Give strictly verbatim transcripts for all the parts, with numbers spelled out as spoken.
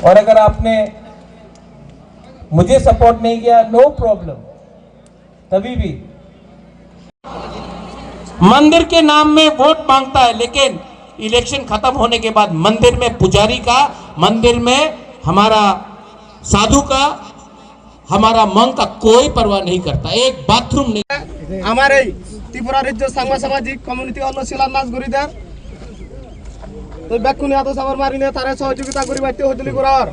और अगर आपने मुझे सपोर्ट नहीं किया, नो प्रॉब्लम, तभी भी। मंदिर के नाम में वोट मांगता है, लेकिन इलेक्शन खत्म होने के बाद मंदिर में पुजारी का, मंदिर में हमारा साधु का, हमारा मंग का कोई परवाह नहीं करता, एक बाथरूम नहीं। আমার এই ত্রিপুরা রাজ্য চাংমা সামাজিক কমিউনিটি হল শিলান্যাস গরিদার। তো বেকুনি আদৌ সাবর মারিনে তারে সহযোগিতা করি বাইতে হজলি করার।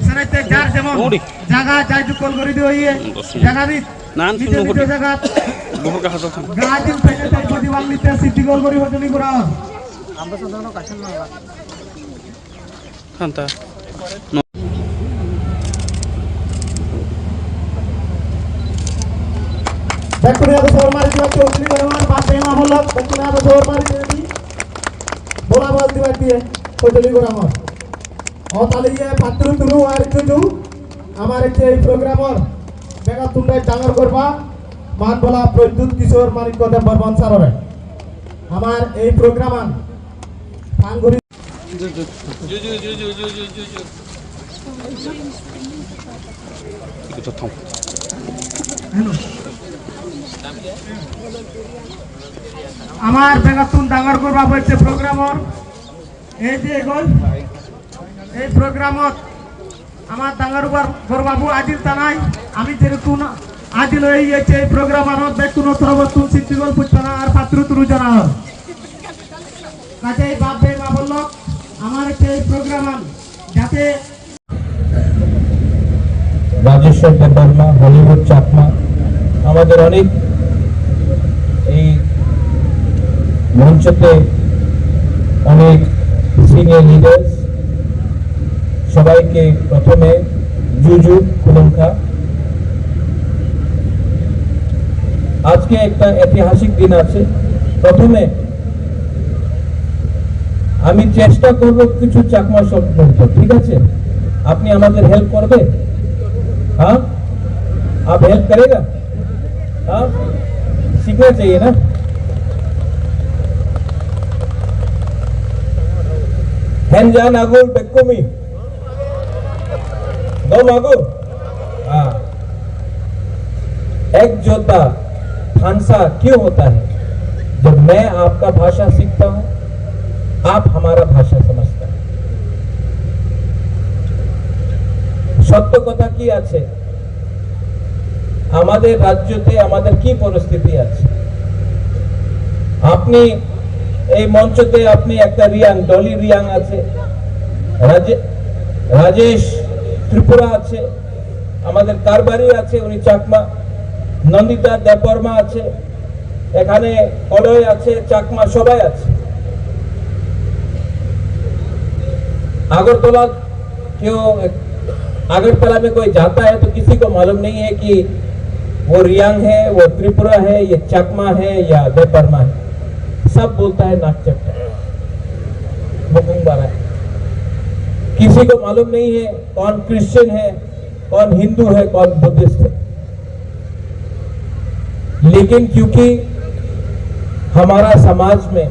সেনাইতে যার যেমন জায়গা যাই যুগল করে দিয়ে হইয়ে জায়গা দি নান নিজ নিজ জায়গা বুকে হাজার খান। গাজিল থেকে তাই প্রতিবাদ নিতে সিদ্ধি গোল করি হজলি করার। আমরা সাধারণত কাছেন না। খান্তা। Bekkunia bosor mari diba chowdhury Rahman, bad dei ma holok, bekkunia bosor mari diba di. Bola bal diba diye, chowdhury Rahman. O tali ye patru turu ar juju, amar ekhe ei program or, bega tundai dangar gorba, man bola Pradyut Kishore Manikya Deb Barman sir ore. Amar ei program an, phanguri আমার বেগাতুন ডাঙর করবা হয়েছে প্রোগ্রামর। এই যে এখন এই প্রোগ্রামত আমার ডাঙর করবাবু আজিল তানাই, আমি যেহেতু না আজিল হয়ে গিয়েছে এই প্রোগ্রাম আমার বেকুন সর্বতুন সিদ্ধিগল পুতনা আর পাত্র তুরু জানা। কাজে বাপ ভাই মা বলল আমার এই প্রোগ্রাম যাতে রাজেশ্বর দেববর্মা, হলিউড চাকমা, আমাদের অনেক এই মঞ্চতে অনেক সিনিয়র লিডার্স, সবাইকে প্রথমে জুজু খুলুমখা। আজকে একটা ঐতিহাসিক দিন আছে। প্রথমে আমি চেষ্টা করব কিছু চাকমা শব্দ বলতে, ঠিক আছে? আপনি আমাদের হেল্প করবে? हाँ, आप हेल्प करेगा? हाँ, सीखना चाहिए ना। Henjan agul bekkumi. Dom agul. हाँ। एक योद्धा, थानसा क्यों होता है? जब मैं आपका भाषा सीखता हूँ, आप हमारा भाषा समझता है। সত্য কথা কি আছে, আমাদের রাজ্যতে আমাদের কি পরিস্থিতি আছে। আপনি এই মঞ্চতে আপনি একটা রিয়াং, ডলি রিয়াং আছে, রাজে-, রাজেশ ত্রিপুরা আছে, আমাদের কারবারি আছে, উনি চাকমা, নন্দিতা দেববর্মা আছে, এখানে কলই আছে, চাকমা সবাই আছে। আগরতলা কেউ আগরতলা में कोई जाता है तो किसी को मालूम नहीं है कि वो रियांग है, वो त्रिपुरा है, ये चकमा है या देबबर्मा है। सब बोलता है नाक चट्टा, मुकुंग बारा है। किसी को मालूम नहीं है कौन क्रिश्चियन है, कौन हिंदू है, कौन बुद्धिस्ट है। लेकिन क्योंकि हमारा समाज में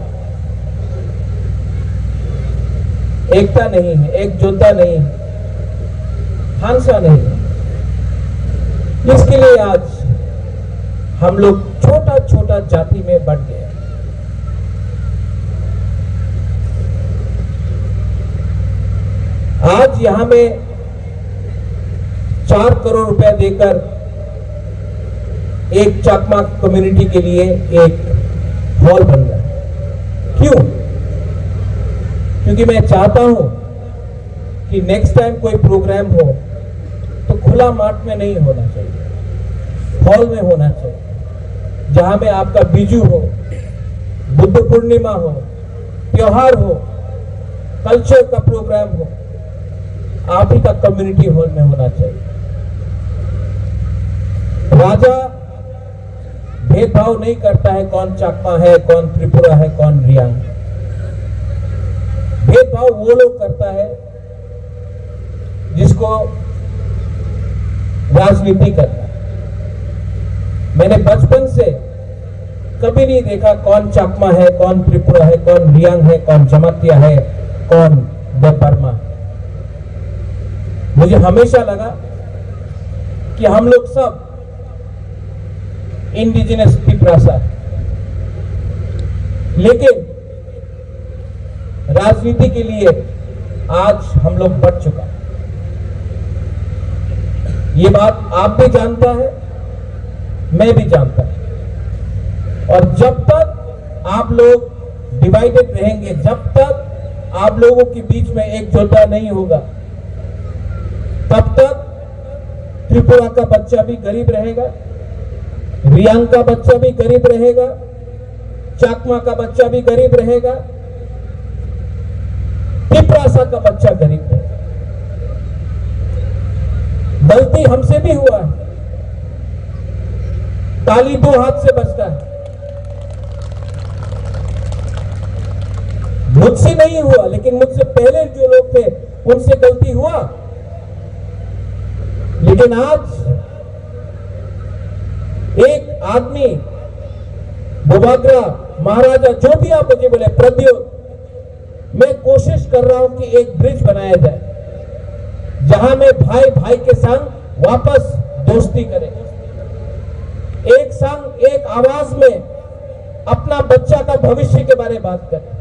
एकता नहीं है, एकजुटता नहीं है, हानसा नहीं है, इसके लिए आज हम लोग छोटा छोटा जाति में बंट गए। आज यहाँ में चार करोड़ रुपया देकर एक चकमा कम्युनिटी के लिए एक हॉल बन रहा है। क्यों? क्योंकि मैं चाहता हूं कि नेक्स्ट टाइम कोई प्रोग्राम हो तो खुला माठ में नहीं होना चाहिए, हॉल में होना चाहिए, जहां में आपका बिजू हो, बुद्ध पूर्णिमा हो, त्योहार हो, कल्चर का प्रोग्राम हो, आप ही का कम्युनिटी हॉल में होना चाहिए। राजा भेदभाव नहीं करता है कौन चाकमा है, कौन त्रिपुरा है, कौन रियांग। भेदभाव वो लोग करता है जिसको राजनीति करना। मैंने बचपन से कभी नहीं देखा कौन चाकमा है, कौन त्रिपुरा है, कौन रियांग है, कौन जमातिया है, कौन देबबर्मा। मुझे हमेशा लगा कि हम लोग सब इंडिजिनस तिपरासा है, लेकिन राजनीति के लिए आज हम लोग बढ़ चुका है। ये बात आप भी जानता है, मैं भी जानता हूं। और जब तक आप लोग डिवाइडेड रहेंगे, जब तक आप लोगों के बीच में एकजुटता नहीं होगा, तब तक त्रिपुरा का बच्चा भी गरीब रहेगा, रियांग का बच्चा भी गरीब रहेगा, चाकमा का बच्चा भी गरीब रहेगा, तिपरासा का बच्चा गरीब रहेगा। गलती हमसे भी हुआ है, ताली दो हाथ से बजता है। मुझसे नहीं हुआ, लेकिन मुझसे पहले जो लोग थे, उनसे गलती हुआ। लेकिन आज एक आदमी, बुबाग्रा, महाराजा, जो भी आप मुझे बोले, प्रद्योत, मैं कोशिश कर रहा हूं कि एक ब्रिज बनाया जाए, जहां में भाई भाई के संग वापस दोस्ती करे, एक संग एक आवाज में अपना बच्चा का भविष्य के बारे में बात करे।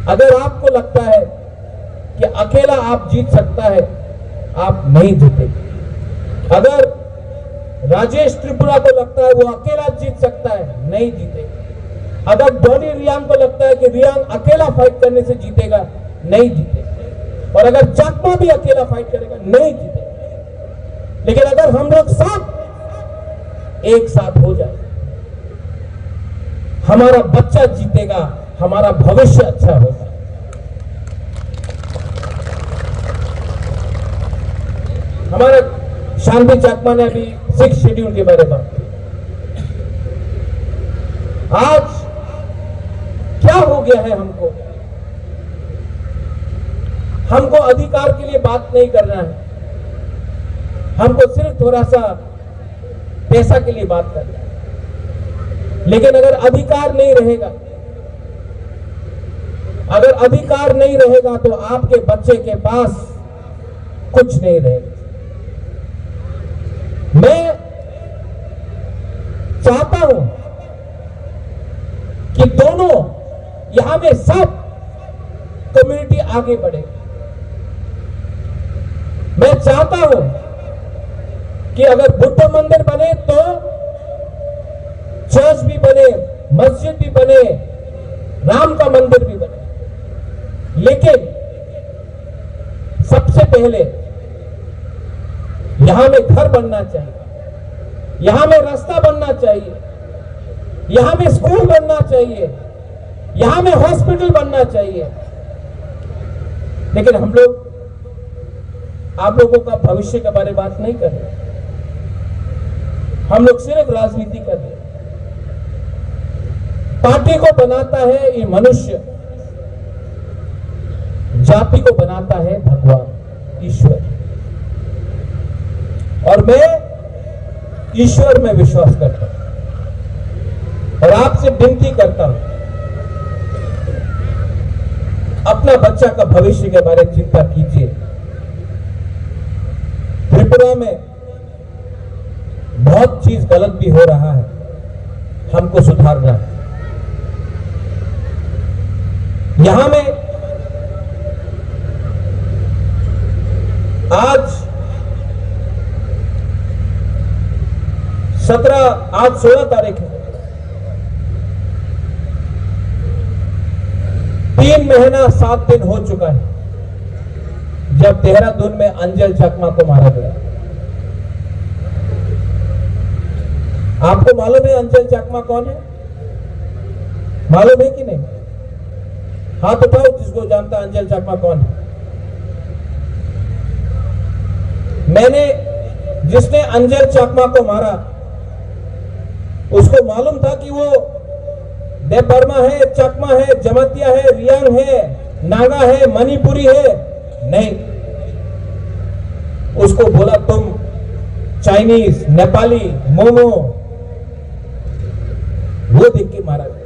अगर आपको लगता है कि अकेला आप जीत सकता है, आप नहीं जीतेंगे। अगर राजेश त्रिपुरा को लगता है वो अकेला जीत सकता है, नहीं जीतेंगे। अगर डॉनी रियांग को लगता है कि रियांग अकेला फाइट करने से जीतेगा, नहीं जीतेंगे। और अगर चाकमा भी अकेला फाइट करेगा, नहीं जीतेंगे। लेकिन अगर हम लोग सब एक साथ हो जाए, हमारा बच्चा जीतेगा, हमारा भविष्य अच्छा होगा। हमारा शांति चाकमा ने अभी सिक्स शेड्यूल के बारे में बात की। आज क्या हो गया है हमको? हमको अधिकार के लिए बात नहीं करना है, हमको सिर्फ थोड़ा सा पैसा के लिए बात करना है। लेकिन अगर अधिकार नहीं रहेगा, अगर अधिकार नहीं रहेगा तो आपके बच्चे के पास कुछ नहीं रहेगा। मैं चाहता हूं कि दोनों, यहां में सब कम्युनिटी आगे बढ़े। मैं चाहता हूं कि अगर बुद्ध मंदिर बने तो चर्च भी बने, मस्जिद भी बने, राम का मंदिर भी बने, लेकिन सबसे पहले यहां में घर बनना चाहिए, यहां में रास्ता बनना चाहिए, यहां में स्कूल बनना चाहिए, यहां में हॉस्पिटल बनना चाहिए। लेकिन हम लोग आप लोगों का भविष्य के बारे में बात नहीं कर रहे, हम लोग सिर्फ राजनीति कर रहे हैं। पार्टी को बनाता है ये मनुष्य, जाति को बनाता है भगवान, ईश्वर। और मैं ईश्वर में विश्वास करता हूं और आपसे विनती करता हूं, अपना बच्चा का भविष्य के बारे में चिंता कीजिए। त्रिपुरा में बहुत चीज गलत भी हो रहा है, हमको सुधारना है। यहां में आज सत्रह, आज सोलह तारीख है, तीन महीना सात दिन हो चुका है जब देहरादून में अंजल चकमा को मारा गया। आपको मालूम है अंजल चकमा कौन है? मालूम है कि नहीं? हाथ उठाओ जिसको जानता अंजल चकमा कौन है। मैंने, जिसने अंजल चकमा को मारा, उसको मालूम था कि वो देबबर्मा है, चकमा है, जमातिया है, रियांग है, नागा है, मणिपुरी है? नहीं। उसको बोला, "तुम चाइनीज, नेपाली, मोमो," वो देख के मारा गया।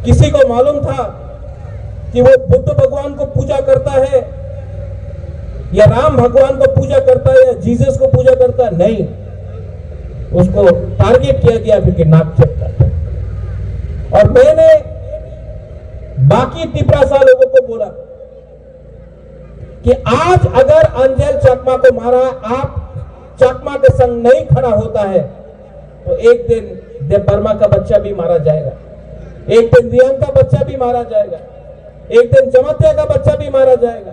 किसी को मालूम था कि वो बुद्ध भगवान को पूजा करता है या राम भगवान को पूजा करता है या जीसस को पूजा करता है? नहीं, उसको टारगेट किया गया क्योंकि नाक चपटा था। और मैंने बाकी तिपरासा लोगों को बोला कि आज अगर अंजल चकमा को मारा, आप चकमा के संग नहीं खड़ा होता है, तो एक दिन देव वर्मा का बच्चा भी मारा जाएगा, एक दिन रियांग का बच्चा भी मारा जाएगा, एक दिन जमातिया का बच्चा भी मारा जाएगा,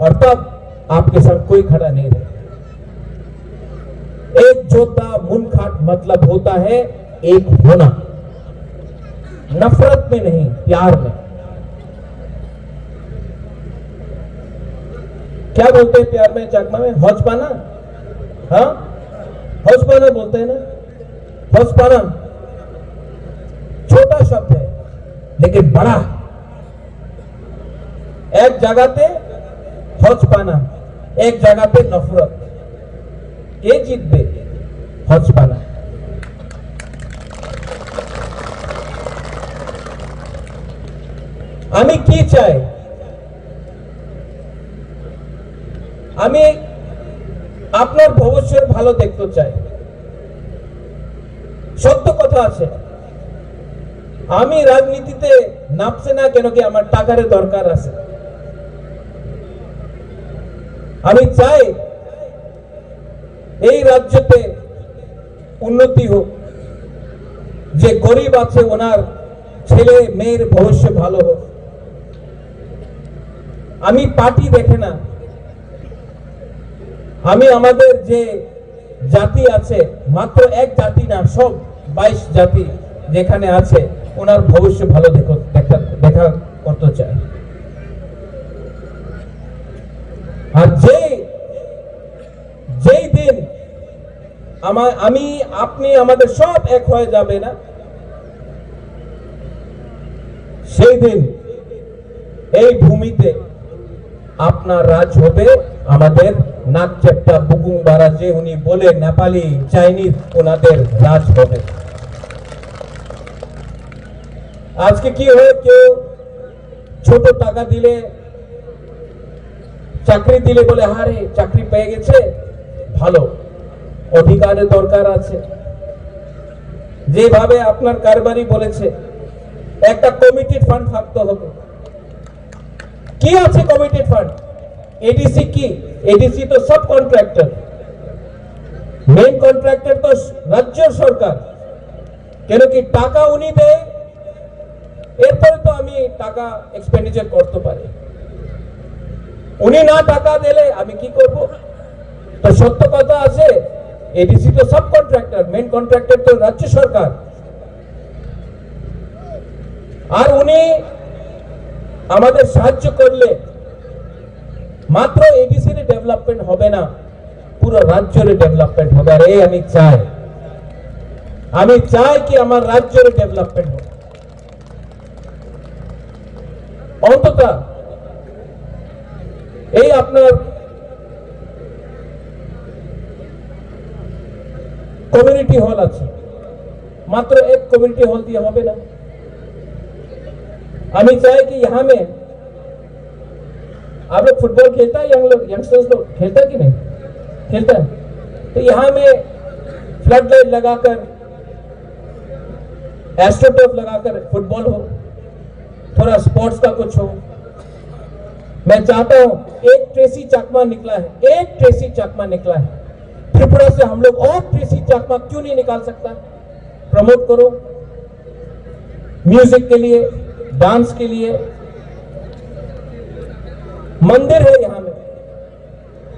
और तब आपके साथ कोई खड़ा नहीं रहेगा। एक जोधा मुनखाट मतलब होता है एक होना, नफरत में नहीं, प्यार में। क्या बोलते हैं प्यार में, चकमा में? हौजपाना। हाँ, हौजपाना बोलते हैं ना। हौजपाना छोटा शब्द है, लेकिन बड़ा है। এক জায়গাতে হজপানা, এক জায়গাতে নফরত। কে জিতবে? হজপানা। আমি কি চাই? আমি আপনার ভবিষ্যৎ ভালো দেখতে চাই। সত্য কথা আছে, আমি রাজনীতিতে নামছে না কেন কি আমার টাকার দরকার আছে। আমি চাই এই রাজ্যতে উন্নতি হোক, যে গরিব আছে ওনার ছেলে মেয়ের ভবিষ্যৎ ভালো হোক। আমি পার্টি দেখে না, আমি আমাদের যে জাতি আছে, মাত্র এক জাতি না, সব বাইশ জাতি যেখানে আছে, ওনার ভবিষ্যৎ ভালো দেখো, দেখা, দেখা করতে চাই। আর যে, যেই দিন আমার, আমি, আপনি, আমাদের সব এক হয়ে যাবে না, সেই দিন এই ভূমিতে আপনার রাজ হবে, আমাদের নাক চ্যাপ্টা বুকুং বারা যে উনি বলে নেপালি, চাইনিজ, ওনাদের রাজ হবে। আজকে কি হয়, কেউ ছোট টাকা দিলে, চাকরি দিলে বলে, "আরে, চাকরি পেয়ে গেছে, ভালো, অধিকারের দরকার আছে।" যেভাবে আপনার কারবারি বলেছে, একটা কমিটেড ফান্ড থাকতে হবে। কি আছে কমিটেড ফান্ড? এডিসি কি? এডিসি তো সাব কন্ট্রাক্টর, মেইন কন্ট্রাক্টর তো রাজ্য সরকার। কেন কি টাকা উনি দেয়, এরপরে তো আমি টাকা এক্সপেন্ডিচার করতে পারি। উনি না টাকা দিলে আমি কি করব? তো সত্য কথা আছে, এডিসি তো সাব কন্ট্রাক্টর, মেইন কন্ট্রাক্টর তো রাজ্য সরকার। আর উনি আমাদের সাহায্য করলে মাত্র এডিসির ডেভেলপমেন্ট হবে না, পুরো রাজ্যের ডেভেলপমেন্ট হবে। আর এই আমি চাই, আমি চাই কি আমার রাজ্যের ডেভেলপমেন্ট হোক। অন্তত এই আপনার কমিউনিটি হল আছে, মাত্র এক কমিউনিটি হল দিয়ে হবে না। আমি চাই কি यहाँ में आप लोग फुटबॉल खेलता है, यंग लोग, यंगस्टर्स लोग खेलता है कि नहीं? खेलता है। तो यहाँ में फ्लड लाइट लगाकर, एस्ट्रोटर्फ लगाकर फुटबॉल हो, थोड़ा स्पोर्ट्स का कुछ हो। मैं चाहता हूँ, एक ट्रेसी चाकमा निकला है, एक ट्रेसी चाकमा निकला है। त्रिपुरा से हम लोग और ट्रेसी चाकमा क्यों नहीं निकाल सकता? प्रमोट करो, म्यूजिक के लिए, डांस के लिए। मंदिर है यहाँ में,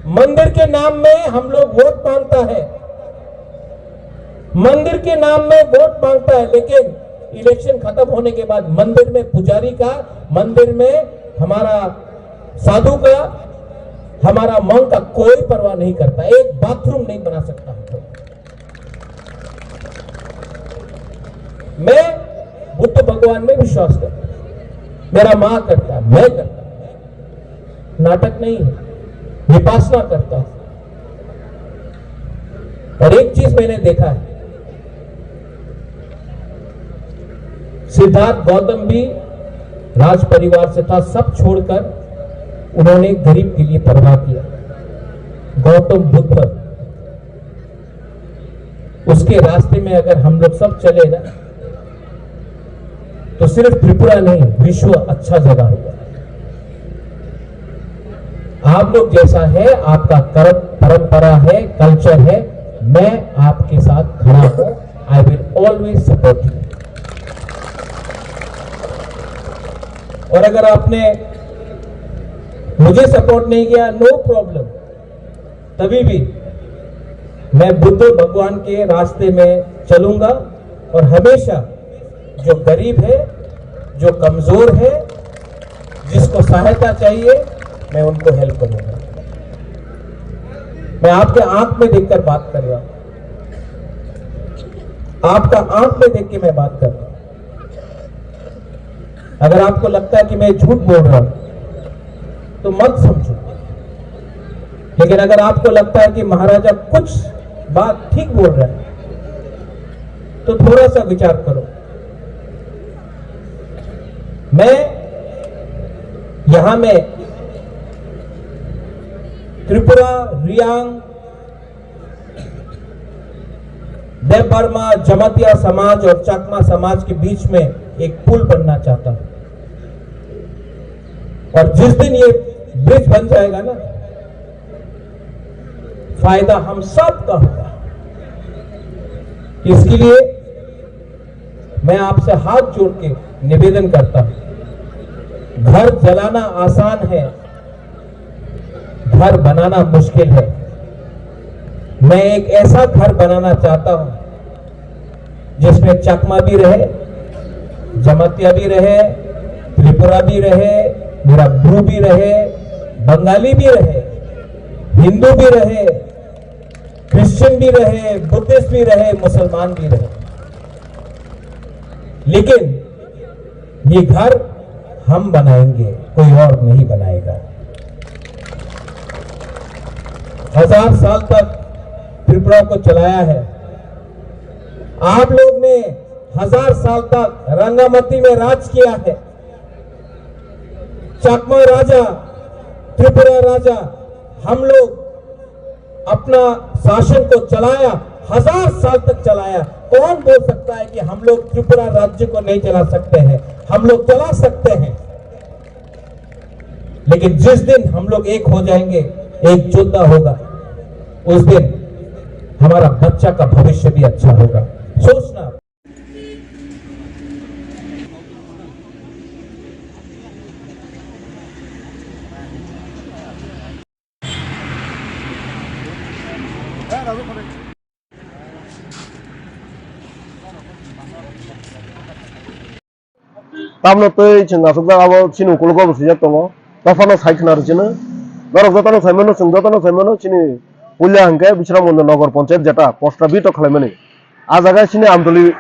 मंदिर के नाम में हम लोग वोट मांगता है, मंदिर के नाम में वोट मांगता है, लेकिन इलेक्शन खत्म होने के बाद मंदिर में पुजारी का, मंदिर में हमारा साधु का, हमारा मंक का कोई परवाह नहीं करता, एक बाथरूम नहीं बना सकता हम लोग। मैं बुद्ध भगवान में विश्वास करता हूं, मेरा माँ करता है, मैं करता हूं। नाटक नहीं है। विपासना करता हूं। और एक चीज मैंने देखा है, सिद्धार्थ गौतम भी राज परिवार से था, सब छोड़कर उन्होंने गरीब के लिए परवाह किया। गौतम बुद्ध, उसके रास्ते में अगर हम लोग सब चले ना, तो सिर्फ त्रिपुरा नहीं, विश्व अच्छा जगह होगा। आप लोग जैसा है, आपका कर्म, परंपरा है, कल्चर है, मैं आपके साथ खड़ा हूं। I will always support you। और अगर आपने मुझे सपोर्ट नहीं किया, नो प्रॉब्लम, तभी भी मैं बुद्ध भगवान के रास्ते में चलूंगा और हमेशा जो गरीब है, जो कमजोर है, जिसको सहायता चाहिए, मैं उनको हेल्प करूंगा। मैं आपके आंख में देखकर बात कर रहा हूं, आपका आंख में देख के मैं बात कर रहा हूं। अगर आपको लगता है कि मैं झूठ बोल रहा हूं, तो मत समझो। लेकिन अगर आपको लगता है कि महाराजा कुछ बात ठीक बोल रहा है, तो थोड़ा सा विचार करो। मैं यहां में त्रिपुरा, रियांग, देव वर्मा, जमातिया समाज और चकमा समाज के बीच में एक पुल बनना चाहता हूं। और जिस दिन ये ब्रिज बन जाएगा ना, फायदा हम सब का होगा। इसके लिए मैं आपसे हाथ जोड़ के निवेदन करता हूं, घर जलाना आसान है, घर बनाना मुश्किल है। मैं एक ऐसा घर बनाना चाहता हूं जिसमें चकमा भी रहे, जमातिया भी रहे, त्रिपुरा भी रहे, मेरा ब्रू भी रहे, बंगाली भी रहे, हिंदू भी रहे, क्रिश्चियन भी रहे, बुद्धिस्ट भी रहे, मुसलमान भी रहे, लेकिन ये घर हम बनाएंगे, कोई और नहीं बनाएगा। हजार साल तक त्रिपुरा को चलाया है। आप लोग ने हजार साल तक रंगामती में राज किया है। चकमा राजा, त्रिपुरा राजा, हम लोग अपना शासन को चलाया, हजार साल तक चलाया। कौन बोल सकता है कि हम लोग त्रिपुरा राज्य को नहीं चला सकते हैं? हम लोग चला सकते हैं, लेकिन जिस दिन हम लोग एक हो जाएंगे, एक योद्धा होगा, उस दिन हमारा बच्चा का भविष्य भी अच्छा होगा। सोचना। Tamno twi chwng aswkjak abo chini ukologo bo swijak tongo. Dophano sai khna rw chini. Norok jotono sai mano, chwng jotono sai mano, chini puila hwnkhe Bisramganj Nagar Panchayat jeta posta bito khlaimani. Ah jaga chini Amtoli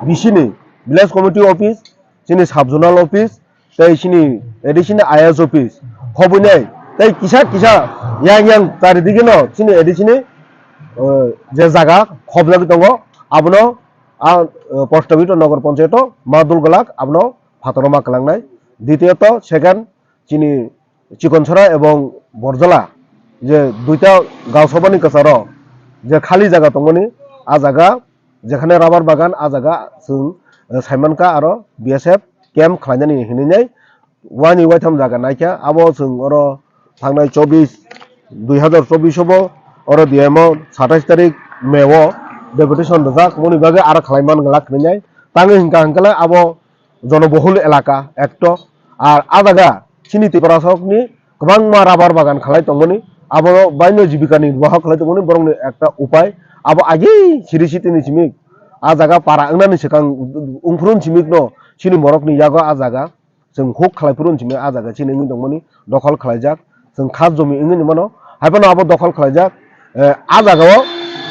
bisini village committee office, chini sub zonal office, tei chini A D C ni I S office, hobwinai tei kisa kisa yang yang charidigeno chini A D C ni, eh, je jaga khobjagwi tongo, abono a, eh, posta bito Nagar Panchayat o ma dul glak, abono phataro ma kwlangnai. Ditiyoto second chini Chikonsora ebong Borjala je duita gaosabani kwcharo je khali jaga tongmani, a jaga jekhane rubber bagan, a jaga chwng, eh, saimankha aro B S F camp khlainani hinwi nai wani waitham jaga naikha. Abo chwng oro thangnai chobbish, dui hazar chobbish o bo oro D M o satais tarik May o deputation rijak, moni bagwi aro khlaiman glak hinwi nai. Tangwi hwnkha hwnkhe abo jonobohul elaka ekto. Ar a jaga chini Tiprasokni kwbangma rubber bagan khalai tongmani, abo baino jibikani wahok khalai tongmani, borokni ekta upai. Abo agi siri sitini simi a jaga para wngnani swkang ungphuru simi no chini borokni yago a jaga chwng huk khalai phuru simi a jaga chini wngwi tongmani dokhol khlaijak, chwng khas jomi wngwi mano. Haiphano abo dokhol khlaijak, eh, a jaga o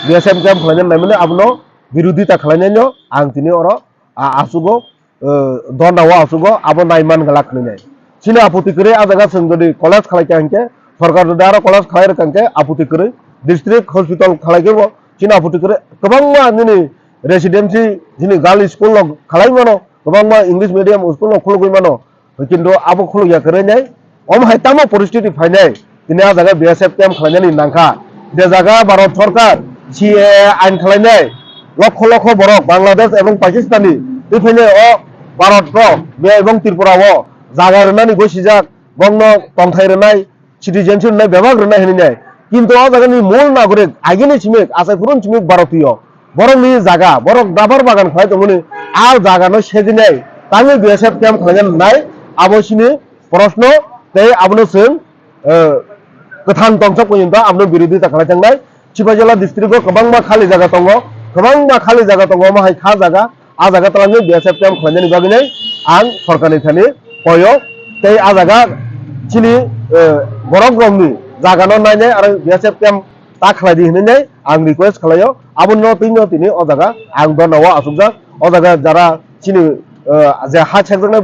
B S F camp khlaina naimani, abono birodita khlainai no ang tini oro a, achugo, eh, dona o achugo, abo naiman glak hinwi nai. Chini apoti kwrwi a jaga chwng jodi college khlai kha hinkhe Sorkar jodi aro college khalai rwkha hwnkhe aputi kwrwi, district hospital khalai khe bo chini aputi kwrwi, kwbangma nini residency chini girl school rok khalai mano, kwbangma English medium school rok khulugwi mano, kintu abo khulukya kwrwi nai, omo hai tamo poristiti phainai, tini a jaga B S F camp khlainani nangkha, je jaga Bharat Sarkar C A A ain khlainai, lokho lokho borok Bangladesh ebong Pakistani twi phainai o Bharat o, be ebong Tripura o jaga rwnani gosijak, bongno tongthai rwnai, citizenship rwnai, bebak rwnai hinwi nai. Kintu o jagani mul nagorik, agini simik, achai phurun simik Bharotiyo. Borokni jaga, borok rubber bagan khlai tongmani, a jagano sejinai, tangwi B S F camp khlaina nai, abo sini proshno, tei abono chwng, eh, kwthang tongsa porjonto abono birodita khlai tangnai. Sipajala district o kwbangma khali jaga tongo, kwbangma khali jaga tongo, omo hai kha jaga, a jaga twlangwi B S F camp khlainani bagwi nai ang sorkarni thani koyo, tei a jaga chini, eh, borok rokni jagano nainai aro B S F camp ta khlai di hinwi nai ang request khlaio, abono twi no tini o jaga ang dorna o achukjak, o jaga jara chini, eh, je ha sekjaknai